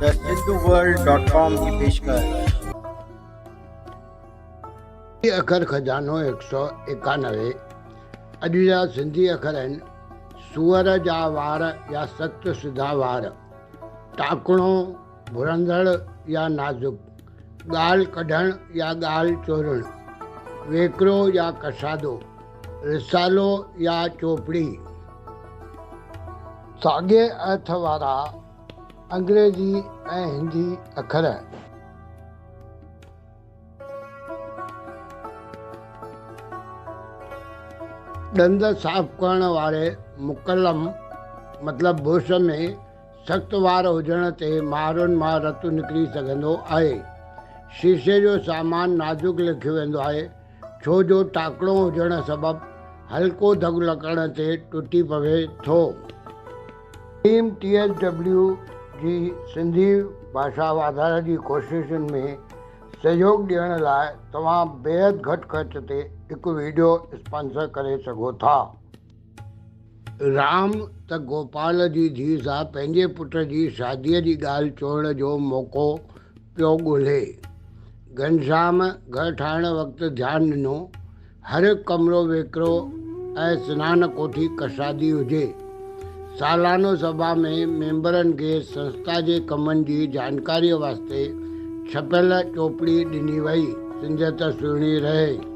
The Sindhu world dot com جي پيشڪش. سنڌي اکر خزانو 191 اڄ جا سنڌي اکر آهن، سوئر جا وار يا سخت سڌا وار، ٽاڪڻو، ڀرندڙ يا نازڪ، ڳالهه ڪڍڻ يا ڳالهه چورڻ، ويڪرو يا ڪشادو، رسالو يا چوپڙي. ساڳئي ارٿ وارا انگريزي ۽ هندي اکر. ڏند صاف ڪرڻ واري مقلم مطلب برش ۾ سخت وار هجڻ تي مهارن مان رت نڪري سگهندو آهي. شيشي جو سامان نازڪ ليکيو ويندو آهي، ڇو جو ٽاڪڻو هجڻ سبب هلڪو ڌڳ لڳڻ تي ٽٽي پوي ٿو. ٽيم ٽي ايس ڊبليو جي سنڌي ڀاشا واڌاري جي ڪوششن ۾ سهيوڳ ڏيڻ لاء توهان بيحد گهٽ خرچ تي هڪ وڊيو اسپانسر ڪري سگهو ٿا. رام ته گوپال جي ڌيء سان پنهنجي پٽ جي شاديء جي ڳالهه چوڻ جو موقعو پيو ڳولهي. گهنشام گهر ٺاهڻ وقت ڌيان ڏنو، هر هڪ ڪمرو ويڪرو ۽ سنان ڪوٺي ڪشادي هجي. سالانو سڀا ۾ ميمبرن کي سنسٿا جي ڪمن جي ڄاڻڪاريء واسطي ڇپيل چوپڙي ڏني وئي. سنڌيت سهڻي رهي.